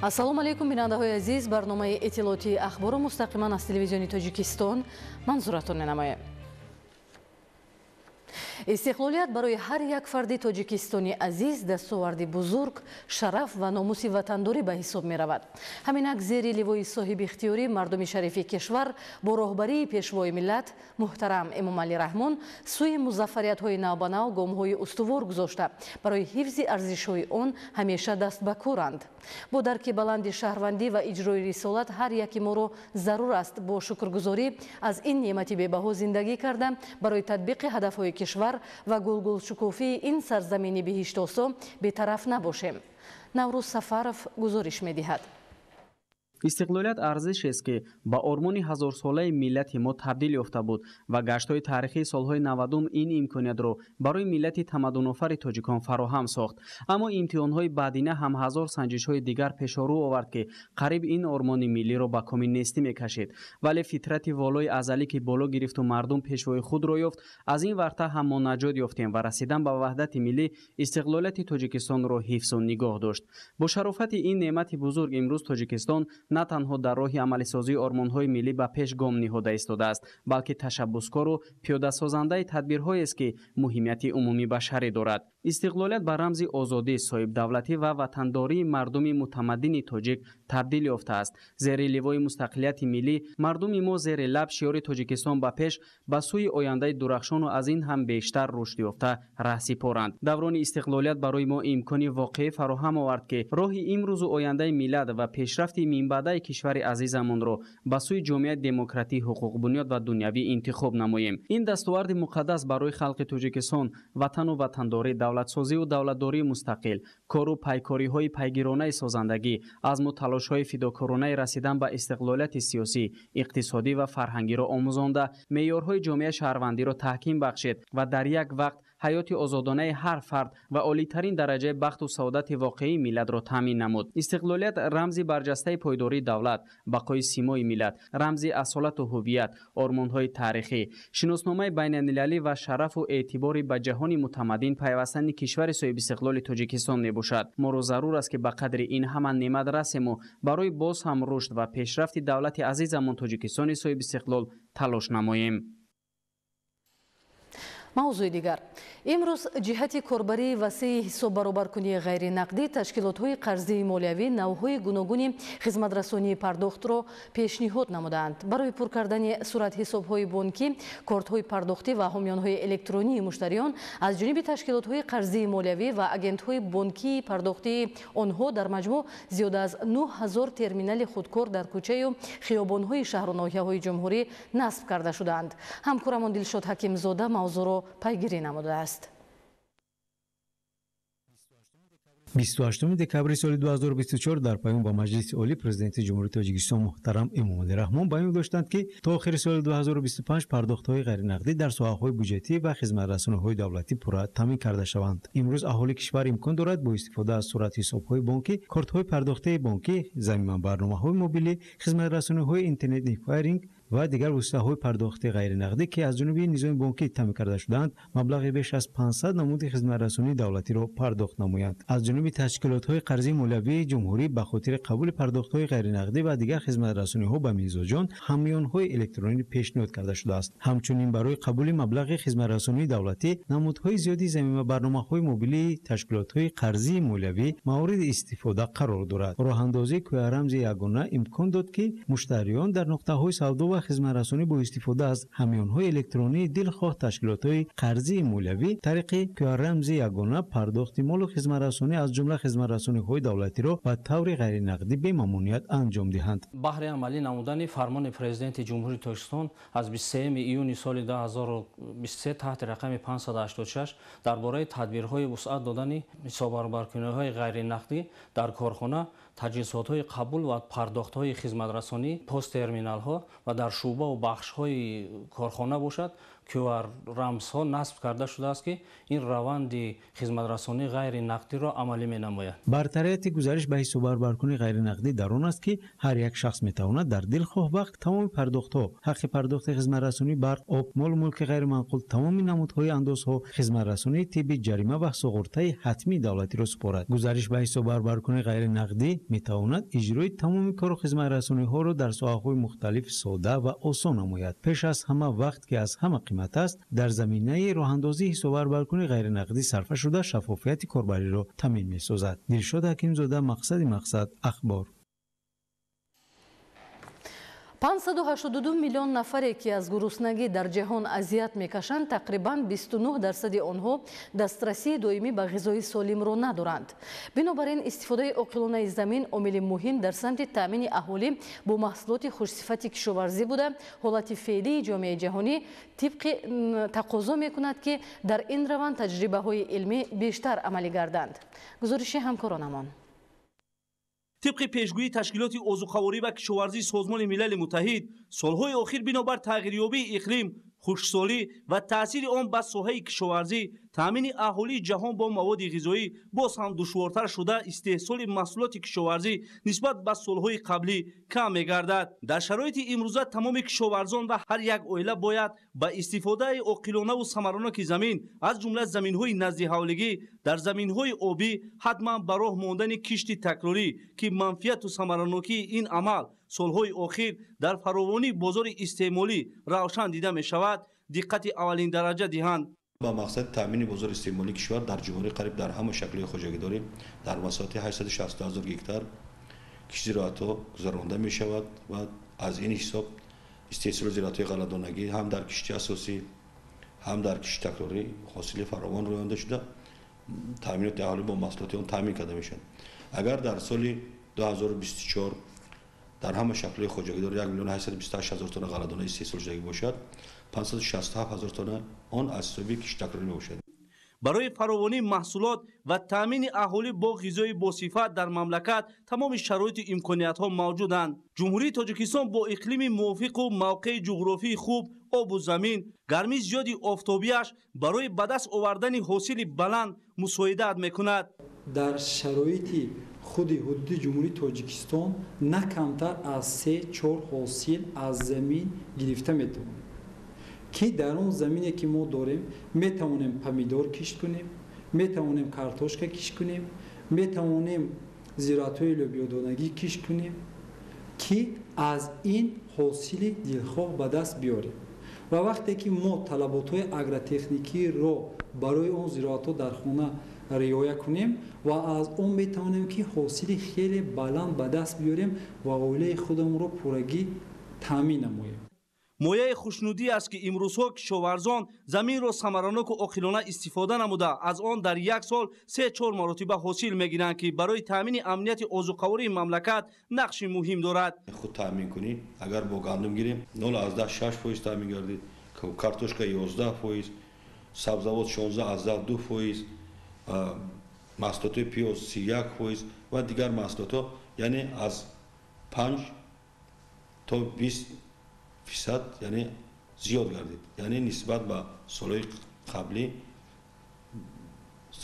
Ассалому алайкум, бинандаҳои азиз. Барномаи иттилоотии ахбору мустақиман аз телевизиони Тоҷикистон манзуратон менамоем. Истиқлолият барои ҳар як фарди тоҷикистони азиз дастоварди бузург, шараф ва номуси ватандорӣ ба ҳисоб меравад. Ҳаминак зери ливои соҳиби ихтиёрӣ мардуми шарифи кишвар бо роҳбарии пешвои миллат муҳтарам Эмомалӣ Раҳмон сӯи музаффариятҳои навбанав гомҳои устувор гузошта, барои ҳифзи арзишҳои он ҳамеша даст ба коранд. Бо дарки баланди шаҳрвандӣ ва иҷрои рисолат ҳар яки моро зарур аст бо шукргузорӣ аз ин неъмати бебаҳо зиндагӣ карда, барои татбиқи ҳадафҳои кишвар ва гулгулшукуфии ин сарзамини биҳиштосо бетараф набошем. Наврӯз Сафаров гузориш медиҳад. Истиқлолият арзишест, ки ба ормони ҳазорсолаи миллати мо табдил ёфта буд ва гаштҳои таърихии солҳои 90-ум ин имкониятро барои миллати тамаддунофари тоҷикон фароҳам сохт. Аммо имтиҳонҳои баъдина ҳам ҳазор санҷишҳои дигар пешорӯ овард, ки қариб ин ормони миллиро ба коми нестӣ мекашид. Вале фитрати волои азалӣ, ки боло гирифту мардум пешвои худро ёфт, аз ин варта ҳам мо наҷот ёфтем ва расидан ба ваҳдати миллӣ истиқлолияти Тоҷикистонро ҳифзу нигоҳ дошт. Бо шарофати ин неъмати бузург имрӯз Тоҷикистон на танҳо дар роҳи амалисозии ормонҳои миллӣ ба пеш гом ниҳода истодааст, балки ташаббускору пиёдасозандаи тадбирҳоест, ки муҳимияти умумибашарӣ дорад. Истиқлолият ба рамзи озодӣ, соҳибдавлатӣ ва ватандории мардуми мутамаддини тоҷик табдил ёфтааст. Зери ливои мустақилияти миллӣ мардуми мо зери лаб шиёри Тоҷикистон ба пеш, ба сӯи ояндаи дурахшону аз ин ҳам бештар рушд ёфта раҳсипоранд. Даврони истиқлолият барои мо имкони воқеӣ фароҳам овард, ки роҳи имрӯзу ояндаи миллат ва пешрафти минбаъдаи кишвари азизамонро ба сӯи ҷомеаи демократӣ, ҳуқуқбунёд ва дунявӣ интихоб намоем. Ин дастоварди муқаддас барои халқи Тоҷикистон ватану ватандорӣ, давлатсозиву давлатдории мустақил, кору пайкориҳои пайгиронаи созандагӣ, азму талошҳои фидокоронаи расидан ба истиқлолияти сиёсӣ, иқтисодӣ ва фарҳангиро омӯзонда, меъёрҳои ҷомеаи шаҳрвандиро таҳким бахшид ва дар як вақт ҳаёти озодонаи ҳар фард ва олитарин дараҷаи бахту саодати воқеии миллатро таъмин намуд. Истиқлолият рамзи барҷастаи пойдории давлат, бақои симои миллат, рамзи асолату ҳувият, ормонҳои таърихӣ, шиносномаи байналмилалӣ ва шарафу эътибори ба ҷаҳони мутамаддин пайвастани кишвари соҳибистиқлоли Тоҷикистон мебошад. Моро зарур аст, ки ба қадри ин ҳама неъмат расему барои боз ҳам рушд ва пешрафти давлати азизамон Тоҷикистони соҳибистиқлол талош намоем. Мавзӯи дигар. Имрӯз ҷиҳати корбарии васеи ҳисоббаробаркунии ғайринақдӣ ташкилотҳои қарзии молиявӣ навъҳои гуногуни хизматрасонии пардохтро пешниҳод намудаанд. Барои пур кардани суратҳисобҳои бонкӣ, кортҳои пардохтӣ ва ҳомиёнҳои электронии муштариён аз ҷониби ташкилотҳои қарзии молиявӣ ва агентҳои бонкии пардохтии онҳо дар маҷмӯъ зиёда аз 9000 терминали худкор дар кӯчаю хиёбонҳои шаҳру ноҳияҳои ҷумҳурӣ насб карда шудаанд. Ҳамкорамон Дилшод Ҳакимзода мавзӯъро пайгирӣ намудааст. 28 декабри соли 2024 дар паём ба Маҷлиси Олӣ Президенти Ҷумҳурии Тоҷикистон муҳтарам Эмомалӣ Раҳмон баён доштанд, ки то охири соли 2025 пардохтҳои ғайринақдӣ дар соҳаҳои буҷетӣ ва хизматрасониҳои давлатӣ пурра таъмин карда шаванд. Имрӯз аҳолии кишвар имкон дорад бо истифода аз суратҳисобҳои бонкӣ, кортҳои пардохтии бонкӣ, замимабарномаҳои мобилӣ, хизматрасониҳои интернет эквайринг ва дигар воситаҳои пардохти ғайринақдӣ, ки аз ҷониби низоми бонкӣ таъмин карда шудаанд, маблағи беш аз 500 намуди хизматрасонии давлатиро пардохт намоянд. Аз ҷониби ташкилотҳои қарзии молиявии ҷумҳурӣ ба хотири қабули пардохтҳои ғайринақдӣ ва дигар хизматрасониҳо ба мизоҷон ҳамёнҳои электронӣ пешниҳод карда шудааст. Ҳамчунин барои қабули маблағи хизматрасонии давлатӣ намудҳои зиёди замимабарномаҳои мобилии ташкилотҳои қарзии молиявӣ мавриди истифода қарор дорад. Роҳандозии кӯярамзи ягона имкон дод, ки муштариён дар нуқтаҳои савдо ва хизматрасонӣ бо истифода аз ҳамёнҳои электронии дилхоҳ ташкилотҳои қарзии молиявӣ тариқи кӯярамзи ягона пардохти молу хизматрасонӣ, аз ҷумла хизматрасониҳои давлатиро ба таври ғайринақдӣ бемамоният анҷом диҳанд. Баҳри амалӣ намудани фармони Президенти Ҷумҳурии Тоҷикистон аз 23 июни соли 2023 таҳти рақами 586 дар бораи тадбирҳои вусъат додани ҳисоббаробаркуниҳои ғайринақдӣ дар корхона, таҷҳизотҳои қабул ва пардохтҳои хизматрасонӣ, посттерминалҳо ва дар шӯъбаву бахшҳои корхона бошад, QR рамзҳо насб карда шудааст, ки ин раванди хизматрасонии ғайринақдиро амалӣ менамояд. Бартарияти гузариш ба ҳисоббарбаркунии ғайринақдӣ дар он аст, ки ҳар як шахс метавонад дар дилхоҳ вақт тамоми пардохтҳо, ҳаққи пардохти хизматрасонии барқ, об, молу мулки ғайриманқул, тамоми намудҳои андозҳо, хизматрасонии тиббӣ, ҷарима ва суғуртаи ҳатмии давлатиро супорад. Гузариш ба ҳисоббарбаркунии ғайринақдӣ метавонад иҷрои тамоми кору хизматрасониҳоро дар соҳаҳои мухталиф сода ва осон намояд. Пеш аз ҳама вақт, ки аз ҳама қимат аст, дар заминаи роҳандозии ҳисоббарбаркунии ғайринақдӣ сарфа шуда, шаффофияти корбариро таъмин месозад. Дилшод Ҳакимзода, Мақсади мақсад, Ахбор. 582 миллион нафаре, ки аз гуруснагӣ дар ҷаҳон азият мекашанд, тақрибан 29% онҳо дастрасии доимӣ ба ғизои солимро надоранд. Бинобар ин, истифодаи оқилонаи замин омили муҳим дар самти таъмини аҳолӣ бо маҳсулоти хушсифати кишоварзӣ буда, ҳолати феълии ҷомеаи ҷаҳонӣ тибқи тақозо мекунад, ки дар ин раванд таҷрибаҳои илмӣ бештар амалӣ гарданд. Гузориши ҳамкоронамон. Тибқи пешгӯии Ташкилоти озуқаворӣ ва кишоварзии Созмони Милали Муттаҳид, солҳои охир бинобар тағйирёбии иқлим, хушксолӣ ва таъсири он ба соҳаи кишоварзӣ, таъмини аҳолии ҷаҳон бо маводи ғизоӣ боз ҳам душвортар шуда, истеҳсоли маҳсулоти кишоварзӣ нисбат ба солҳои қаблӣ кам мегардад. Дар шароити имрӯза тамоми кишоварзон ва ҳар як оила бояд ба истифодаи оқилонаву самараноки замин, аз ҷумла заминҳои наздиҳавлигӣ, дар заминҳои обӣ ҳатман ба роҳ мондани кишти такрорӣ, ки манфиату самаранокии ин амал солҳои охир дар фаровонии бозори истеъмолӣ равшан дида мешавад, диққати аввалиндараҷа диҳанд. Ба мақсади таъмини бозори истеъмолии кишвар дар ҷумҳурӣ қариб дар ҳама шаклҳои хоҷагидорӣ дар масоҳати 860 ҳазор гектар кишти зироатҳо гузаронда мешавад ва аз ин ҳисоб истеҳсоли зироатҳои ғалладонагӣ ҳам дар кишти асосӣ, ҳам дар кишти такрорӣ ҳосили фаровон рӯёнда шуда, таъминоти аҳолӣ бо маҳсулоти он таъмин карда мешавад. Агар дар соли 2024 дар ҳама шаклҳои хоҷагидор 1 миллион 828 ҳазор тонна ғалладона истеҳсол шудагӣ бошад, 567 ҳазор тонна он аз ҳисоби кишти такрорӣ мебошад. Барои фаровонии маҳсулот ва таъмини аҳолӣ бо ғизои босифат дар мамлакат тамоми шароиту имкониятҳо мавҷуданд. Ҷумҳурии Тоҷикистон бо иқлими мувофиқу мавқеи ҷуғрофии хуб, обу замин, гармии зиёди офтобиаш барои ба даст овардани ҳосили баланд мусоидат мекунад. Дар шароити худи ҳудуди Ҷумҳурии Тоҷикистон на камтар аз 3-4 ҳосил аз замин гирифта метавонем, ки дар он замине, ки мо дорем, метавонем помидор кишт кунем, метавонем картошка кишт кунем, метавонем зироатҳои лӯбиёдонагӣ кишт кунем, ки аз ин ҳосили дилхоҳ ба даст биёрем. Ва вақте ки мо талаботҳои агротехникиро барои он зироатҳо дар хона риоя кунем ва аз он метавонем, ки ҳосили хеле баланд ба даст биёрем ва оилаи худамонро пуррагӣ таъмин намоем. Мояи хушнудӣ аст, ки имрӯзҳо кишоварзон заминро самараноку оқилона истифода намуда, аз он дар як сол 3-4 маротиба ҳосил мегиранд, ки барои таъмини амнияти озуқавории мамлакат нақши муҳим дорад. Худ таъминкунӣ агар бо гандум гирем, 0,6% таъмин гардид, картошка 11%, сабзавот 16,2%, маҳсулотҳои пиёз 31% ва дигар маҳсулотҳо, яъне аз 5 то 20%, яъне зиёд гардид, яъне нисбат ба солҳои қаблӣ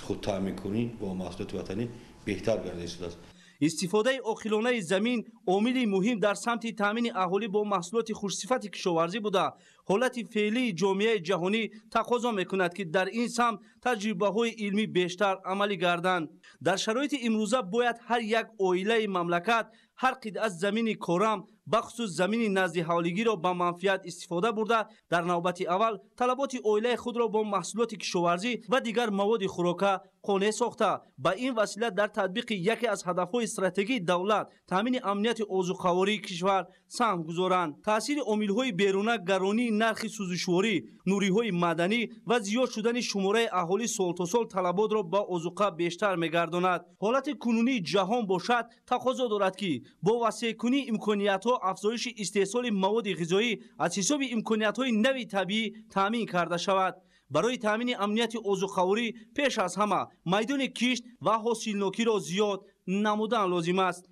худтаъминкунӣ бо маҳсулоти ватанӣ беҳтар гардида истодааст. Истифодаи оқилонаи замин омили муҳим дар самти таъмини аҳолӣ бо маҳсулоти хушсифати кишоварзӣ буда, ҳолати феълии ҷомеаи ҷаҳонӣ тақозо мекунад, ки дар ин самт таҷрибаҳои илмӣ бештар амалӣ гарданд. Дар шароити имрӯза бояд ҳар як оилаи мамлакат ҳар қитъа замини корам, бахусус замини наздиҳавлигиро ба манфиат истифода бурда, дар навбати аввал талаботи оилаи худро бо маҳсулоти кишоварзӣ ва дигар маводи хӯрока қонеъ сохта, ба ин васила дар татбиқи яке аз ҳадафҳои стратегии давлат, таъмини амнияти озуқавории кишвар саҳм гузоранд. Таъсири омилҳои беруна, гаронии нархи сӯзишворӣ, нуриҳои маъданӣ ва зиёд шудани шумораи аҳолӣ сол то сол талаботро ба озуқа бештар мегардонад. Ҳолати кунунии ҷаҳон бошад, тақозо дорад, ки бо васеъкунии имкониятҳо афзоиши истеҳсоли маводи ғизоӣ аз ҳисоби имкониятҳои нави табиӣ таъмин карда шавад. Барои таъмини амнияти озуқаворӣ пеш аз ҳама майдони кишт ва ҳосилнокиро зиёд намудан лозим аст.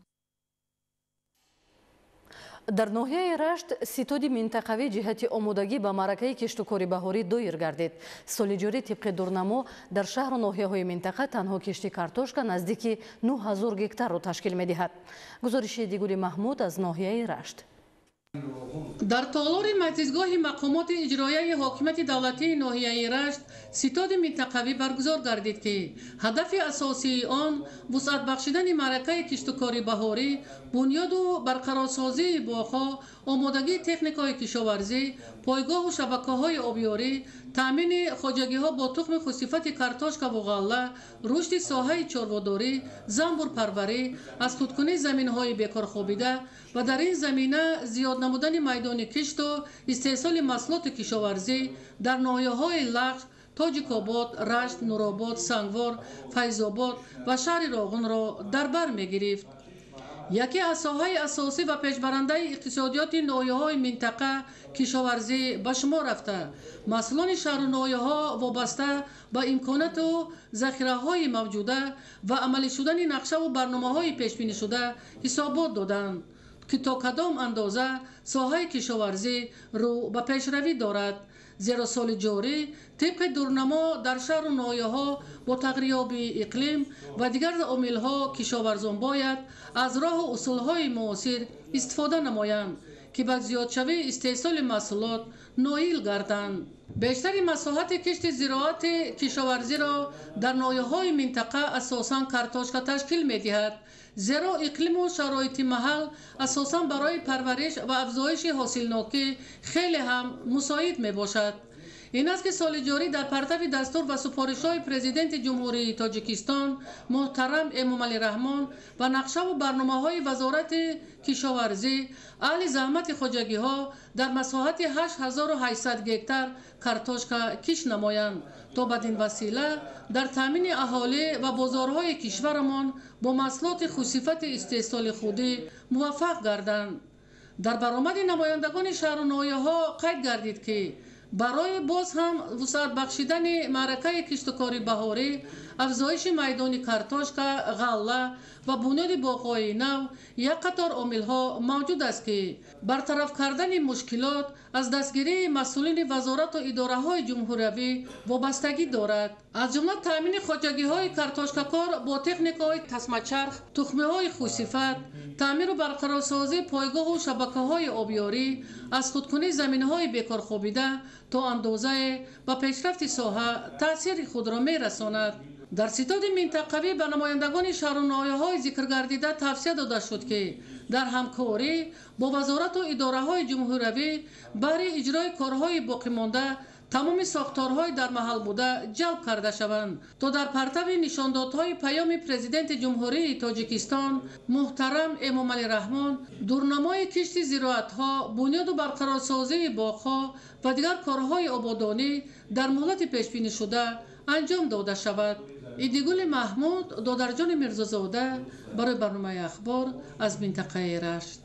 Дар ноҳияи Рашт ситоди минтақавӣ ҷиҳати омодагӣ ба маъракаи киштукори баҳорӣ доир гардид. Соли ҷорӣ тибқи дурнамо дар шаҳру ноҳияҳои минтақа танҳо кишти картошка наздики 9000 гектарро ташкил медиҳад. Гузориши Дигули Маҳмуд аз ноҳияи Рашт. Дар толори маҷлисгоҳи мақомоти иҷроияи ҳокимияти давлатии ноҳияи Рашт ситоди минтақавӣ баргузор гардид, ки ҳадафи асосии он вусъат бахшидани маъракаи киштукори баҳорӣ, бунёду барқарорсозии боғҳо, омодагии техникаҳои кишоварзӣ, пойгоҳу шабакаҳои обёрӣ, таъмини хоҷагиҳо бо тухми хусифати картошкаву ғалла, рушди соҳаи чорводорӣ, занбурпарварӣ, аз худкунии заминҳои бекорхобида ва дар ин замина зиёд намудани майдони кишту истеҳсоли маҳсулоти кишоварзӣ дар ноҳияҳои Лахш, Тоҷикобод, Рашт, Нуробод, Сангвор, Файзобод ва шаҳри Роғунро дар бар мегирифт. Яке аз соҳаи асосӣ ва пешбарандаи иқтисодиёти ноҳияҳои минтақа кишоварзӣ ба шумор рафта, масъулони шаҳру ноҳияҳо вобаста ба имконоту захираҳои мавҷуда ва амалӣ шудани нақшаву барномаҳои пешбинишуда ҳисобот доданд, ки то кадом андоза соҳаи кишоварзӣ рӯ ба пешравӣ дорад. Зеро соли ҷорӣ тибқи дурнамо дар шаҳру ноҳияҳо бо тағйирёбии иқлим ва дигар омилҳо кишоварзон бояд аз роҳу усулҳои муосир истифода намоянд, ки ба зиёдшавии истеҳсоли маҳсулот ноил гарданд. Бештари масоҳати кишти зироати кишоварзиро дар ноҳияҳои минтақа асосан картошка ташкил медиҳад, зеро иқлиму шароити маҳал асосан барои парвариш ва афзоиши ҳосилнокӣ хеле ҳам мусоид мебошад. Ин аст, ки соли ҷорӣ дар партави дастур ва супоришҳои Президенти Ҷумҳурии Тоҷикистон муҳтарам Эмомалӣ Раҳмон ва нақшаву барномаҳои Вазорати кишоварзӣ аҳли заҳмати хоҷагиҳо дар масоҳати 8800 гектар картошка кишт намоянд, то бадин васила дар таъмини аҳолӣ ва бозорҳои кишварамон бо маҳсулоти хусифати истеҳсоли худӣ муваффақ гарданд. Дар баромади намояндагони шаҳру ноҳияҳо қайд гардид, ки барои боз ҳам вусъат бахшидани маъракаи киштукори баҳорӣ, афзоиши майдони картошка, ғалла ва бунёди боғҳои нав як қатор омилҳо мавҷуд аст, ки бартараф кардани мушкилот аз дастгирии масъулини вазорату идораҳои ҷумҳуриявӣ вобастагӣ дорад. Аз ҷумла таъмини хоҷагиҳои картошкакор бо техникаҳои тасмачарх, тухмиҳои хусифат, таъмиру барқарорсозии пойгоҳу шабакаҳои обёрӣ, аз худкунии заминҳои бекорхобида то андозае ба пешрафти соҳа таъсири худро мерасонад. Дар ситоди минтақавӣ ба намояндагони шаҳру ноҳияҳои зикргардида тавсия дода шуд, ки дар ҳамкорӣ бо вазорату идораҳои ҷумҳуриявӣ баҳри иҷрои корҳои боқимонда тамоми сохторҳои дар маҳал буда ҷалб карда шаванд, то дар партави нишондодҳои паёми Президенти Ҷумҳурии Тоҷикистон муҳтарам Эмомалӣ Раҳмон дурнамои кишти зироатҳо, бунёду барқарорсозии боғҳо ва дигар корҳои ободонӣ дар муҳлати пешбинишуда анҷом дода шавад. Идигули Маҳмуд, Додарҷони Мирзозода барои барномаи Ахбор аз минтақаи Рашт.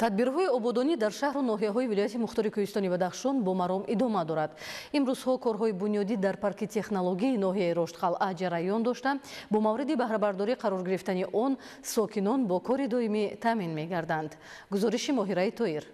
Тадбирҳои ободонӣ дар шаҳру ноҳияҳои вилояти мухтори Кӯҳистони Бадахшон бо маром идома дорад. Имрӯзҳо корҳои бунёдӣ дар парки технологияи ноҳияи Роштқалъа ҷараён дошта, бо мавриди баҳрабардорӣ қарор гирифтани он сокинон бо кори доимӣ таъмин мегарданд. Гузориши Моҳираи Тоир.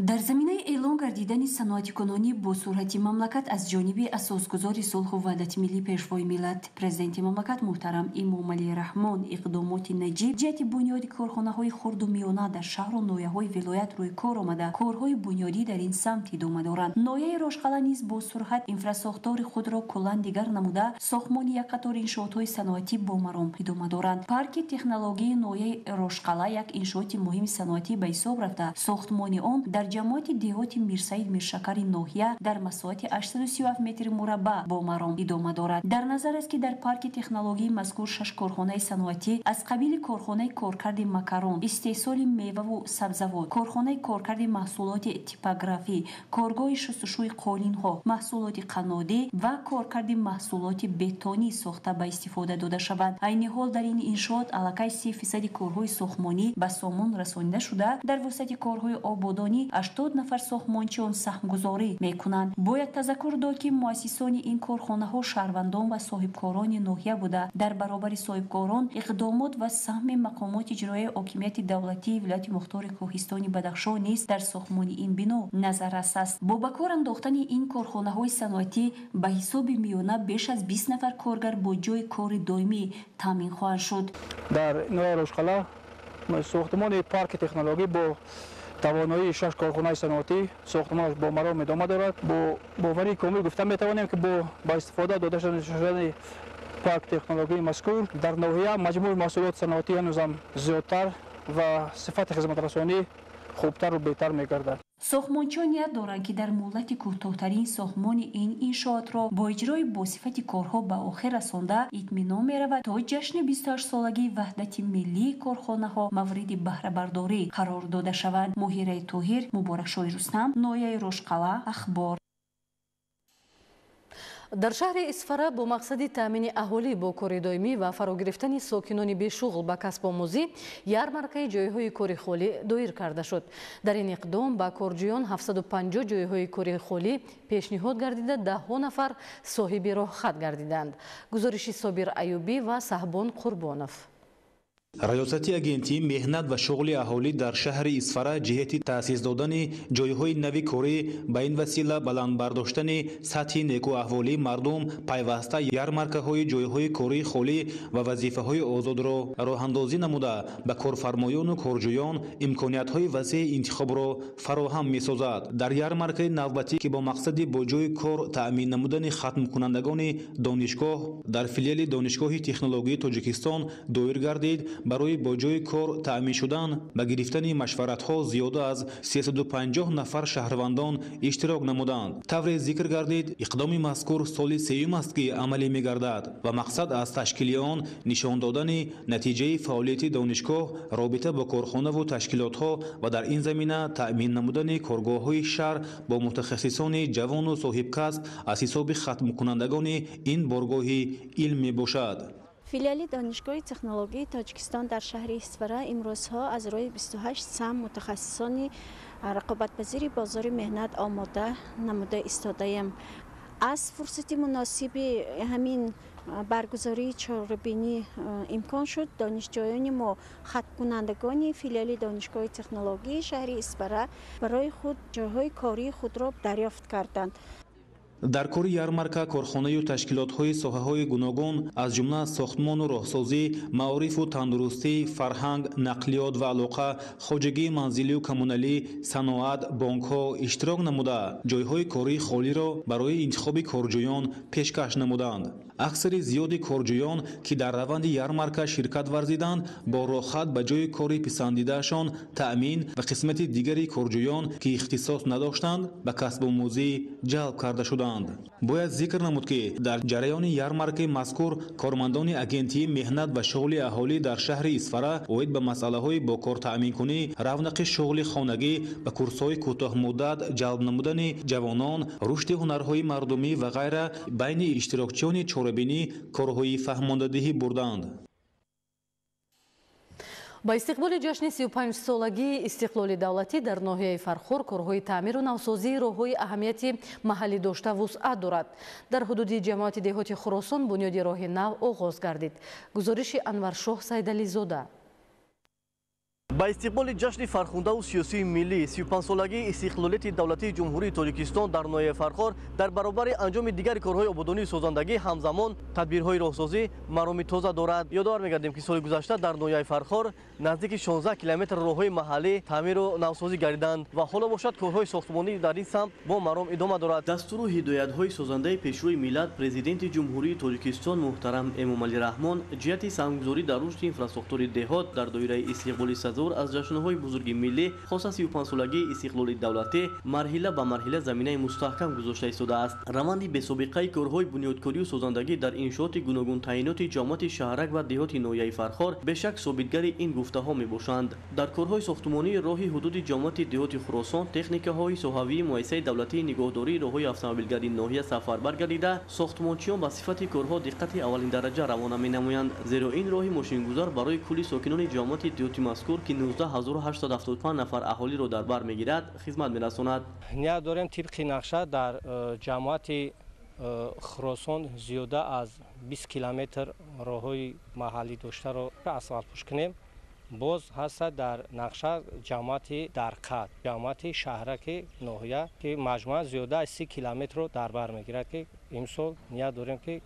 Дар заминаи эълон гардидани саноатикунонӣ бо суръати мамлакат аз ҷониби асосгузори сулҳу ваҳдати миллӣ, пешвои миллат, президенти мамлакат муҳтарам Эмомалӣ Раҳмон иқдомоти наҷиб ҷиҳати бунёди корхонаҳои хурду миёна дар шаҳру ноҳияҳои вилоят рӯй кор омада, корҳои бунёдӣ дар ин самт идома доранд. Ноҳияи Рошқалъа низ бо суръат инфрасохтори худро куллан дигар намуда, сохтмони як қатор иншоотҳои саноатӣ бо маром идома доранд. Парки технологияи ноҳияи Рошқалъа як иншооти муҳими саноатӣ ба ҳисоб рафта, сохтмони он дар ҷамоати деҳоти Мирсаид Миршакари ноҳия дар масоҳати 837 метри мураббаъ бо маром идома дорад. Дар назар аст, ки дар парки технологияи мазкур шаш корхонаи саноатӣ аз қабили корхонаи коркарди макарон, истеҳсоли меваву сабзавот, корхонаи коркарди маҳсулоти типографӣ, коргоҳи шустушӯи қолинҳо, маҳсулоти қаннодӣ ва коркарди маҳсулоти бетонӣ сохта ба истифода дода шаванд. Айни ҳол дар ин иншоот аллакай 30% корҳои сохтмонӣ ба сомон расонида шуда, дар вусъати корҳои ободонӣ 80 нафар сохтмончиён саҳмгузорӣ мекунанд. Бояд тазаккур дод, ки муассисони ин корхонаҳо шаҳрвандон ва соҳибкорони ноҳия буда, дар баробари соҳибкорон иқдомот ва саҳми мақомоти иҷроияи ҳокимияти давлатии вилояти мухтори Кӯҳистони Бадахшон низ дар сохтмони ин бино назаррас аст. Бо ба кор андохтани ин корхонаҳои саноатӣ ба ҳисоби миёна беш аз 20 нафар коргар бо ҷойи кори доимӣ таъмин хоҳанд шуд. Дар ноҳияи Рошқалъа сохтмони парки технологӣ бо тавоноии 6 корхонаи саноатӣ сохтмонаш бо маром идома дорад. Бо боварии комил гуфта метавонем, ки бо ба истифода дода шудани парк технологии мазкур дар ноҳия маҷмӯи маҳсулоти саноатӣ ҳанӯзам зиёдтар ва сифати хизматрасонӣ хубтару беҳтар мегардад. Сохтмончиён ният доранд, ки дар муҳлати кӯтоҳтарин сохтмони ин иншоотро бо иҷрои босифати корҳо ба охир расонда, итминон меравад, то ҷашни 28-солагии ваҳдати миллии корхонаҳо мавриди баҳрабардорӣ қарор дода шаванд. Моҳираи Тоҳир, Муборакшоҳи Рустам, ноҳияи Рошқалъа, Ахбор. Дар шаҳри Исфара бо мақсади таъмини аҳолӣ бо кори доимӣ ва фарогирифтани сокинони бешуғл ба касбомӯзӣ ярмаркаи ҷойҳои кори холӣ доир карда шуд. Дар ин иқдом ба корҷӯён 750 ҷойҳои кори холӣ пешниҳод гардида, даҳҳо нафар соҳиби роҳхат гардиданд. Гузориши Собир Аюбӣ ва Саҳбон Қурбонов. Раёсати агентии меҳнат ва шуғли аҳолӣ дар шаҳри Исфара ҷиҳати таъсис додани ҷойҳои нави корӣ, ба ин васила баланд бардоштани сатҳи некӯаҳволии мардум пайваста ярмаркаҳои ҷойҳои кории холӣ ва вазифаҳои озодро роҳандозӣ намуда, ба корфармоёну корҷӯён имкониятҳои васеи интихобро фароҳам месозад. Дар ярмаркаи навбатӣ, ки бо мақсади бо ҷойи кор таъмин намудани хатмкунандагони донишгоҳ дар филиали Донишгоҳи технологияи Тоҷикистон доир гардид, барои бо ҷойи кор таъмин шудан ба гирифтани машваратҳо зиёда аз 350 нафар шаҳрвандон иштирок намуданд. Тавре зикр гардид, иқдоми мазкур соли сеюм аст, ки амалӣ мегардад ва мақсад аз ташкили он нишон додани натиҷаи фаъолияти донишгоҳ, робита бо корхонаву ташкилотҳо ва дар ин замина таъмин намудани коргоҳҳои шаҳр бо мутахассисони ҷавону соҳибкасб аз ҳисоби хатмкунандагони ин боргоҳи илм мебошад. Филиали Донишгоҳи технологияи Тоҷикистон дар шаҳри Исфара имрӯзҳо аз рӯи 28 сам мутахассисони рақобатпазири бозори меҳнат омода намуда истодаем. Аз фурсати муносиби ҳамин баргузории чорабинӣ имкон шуд донишҷӯёни мо, хатмкунандагони филиали Донишгоҳи технологияи шаҳри Исфара, барои худ ҷойҳои кории худро дарёфт карданд. Дар кори ярмарка корхонаю ташкилотҳои соҳаҳои гуногун, аз ҷумла сохтмону роҳсозӣ, маорифу тандурустӣ, фарҳанг, нақлиёт ва алоқа, хоҷагии манзилию коммуналӣ, саноат, бонкҳо иштирок намуда, ҷойҳои кории холиро барои интихоби корҷӯён пешкаш намуданд. Аксари зиёди корҷӯён, ки дар раванди ярмарка ширкат варзиданд, бо роҳхат ба ҷойи кори писандидаашон таъмин ва қисмати дигари корҷӯён, ки ихтисос надоштанд, ба касбомӯзӣ ҷалб карда шуданд. Бояд зикр намуд, ки дар ҷараёни ярмаркаи мазкур кормандони агентии меҳнат ва шуғли аҳолӣ дар шаҳри Исфара оид ба масъалаҳои бо кор таъминкунӣ, равнақи шуғли хонагӣ, ба курсҳои кӯтоҳмуддат ҷалб намудани ҷавонон, рушди ҳунарҳои мардумӣ ва ғайра байни иштирокчиёни чорабинӣ корҳои фаҳмондадиҳӣ бурданд. Ба истиқболи ҷашни 35-солагии истиқлоли давлатӣ дар ноҳияи Фархор корҳои таъмиру навсозии роҳҳои аҳамияти маҳаллӣ дошта вусъат дорад. Дар ҳудуди ҷамоати деҳоти Хуросон бунёди роҳи нав оғоз гардид. Гузориши Анваршоҳ Сайдализода. Ба истиқболи ҷашни фархундаву сиёсии миллӣ 35-солагии истиқлолияти давлатии Ҷумҳурии Тоҷикистон дар ноҳияи Фархор дар баробари анҷоми дигари корҳои ободонии созандагӣ ҳамзамон тадбирҳои роҳсозӣ мароми тоза дорад. Ёдовар мегардем, ки соли гузашта дар ноҳияи Фархор наздики 16 километр роҳҳои маҳаллӣ таъмиру навсозӣ гардиданд ва ҳоло бошад корҳои сохтмонӣ дар ин самт бо маром идома дорад. Дастуру ҳидоятҳои созандаи Пешвои миллат, Президенти Ҷумҳурии Тоҷикистон муҳтарам Эмомалӣ Раҳмон ҷиҳати саҳмгузорӣ дар рушди инфрасохтори деҳот дар доираи истиқболи сазовор аз ҷашнҳои бузурги миллӣ, хоса 35-солагии истиқлоли давлатӣ, марҳила ба марҳила заминаи мустаҳкам гузошта истодааст. Раванди бесобиқаи корҳои бунёдкорию созандагӣ дар иншооти гуногунтаъиноти ҷамоати шаҳрак ва деҳоти ноҳияи Фархор бешак собитгари ин гуфтаҳо мебошанд. Дар корҳои сохтмонии роҳи ҳудуди ҷамоати деҳоти Хуросон техникаҳои соҳавии муассисаи давлатии нигоҳдории роҳҳои автомобилгарии ноҳия сафарбар гардида, сохтмончиён ба сифати корҳо диққати аввалиндараҷа равона менамоянд, зеро ин роҳи мошингузар барои кулли сокинони ҷамоати деҳоти мазкур, ки 19 875 нафар аҳолиро дар бар мегирад, хизмат мерасонад. Ният дорем, тибқи нақша, дар ҷамоати Хуросон зиёда аз 20 километр роҳҳои маҳаллӣ доштаро асфалтпӯш кунем. Боз ҳаста дар нақша ҷамоати Дарқад, ҷамоати шаҳраки ноҳия, ки маҷмӯа зиёда аз 30 километрро дар бар мегирад, ки имсол ният дорем, ки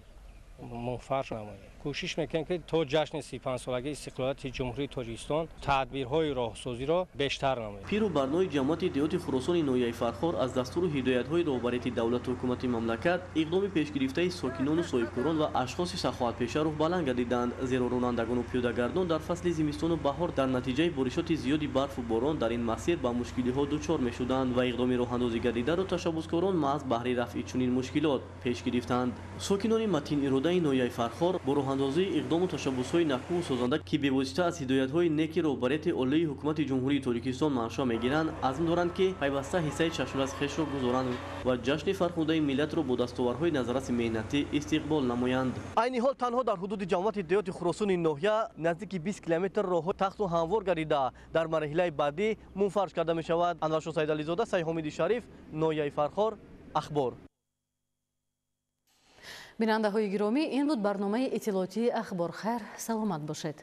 мунфарш намоем. Кӯшиш мекунем, ки то ҷашни 35-солагии истиқлолияти Ҷумҳурии Тоҷикистон тадбирҳои роҳсозиро бештар намоем. Пиру барнои ҷамоати деҳоти Хуросони ноҳияи Фархор аз дастуру ҳидоятҳои роҳбарияти давлату ҳукумати мамлакат, иқдоми пешгирифтаи сокинону соҳибкорон ва ашхоси саховатпеша рӯҳбаланд гардиданд, зеро ронандагону пиёдагардон дар фасли зимистону баҳор дар натиҷаи боришоти зиёди барфу борон дар ин масир ба мушкилиҳо дучор мешуданд ва иқдоми роҳандозӣ гардидаро ташаббускорон маҳз баҳри рафъи чунин мушкилот пеш гирифтанд. Сокинони матиниродаи ноҳияи Фархор бо роҳандозии иқдому ташаббусҳои накӯву созанда, ки бевосита аз ҳидоятҳои неки роҳбарияти олии ҳукумати Ҷумҳурии Тоҷикистон маншаъ мегиранд, азм доранд, ки пайваста ҳиссаи чашмрас хешро гузоранд ва ҷашни фархундаи миллатро бо дастовардҳои назарраси меҳнатӣ истиқбол намоянд. Айни ҳол танҳо дар ҳудуди ҷамоати деҳоти Хуросони ноҳия наздики 20 километр роҳҳо тахту ҳамвор гардида, дар марҳилаи баъдӣ мунфарш карда мешавад. Анваршо Саидализода, Сайҳомиди Шариф, ноҳияи Фархор, Ахбор. Бинандаҳои гиромӣ, ин буд барномаи иттилоотии Ахбор. Хайр, саломат бошед.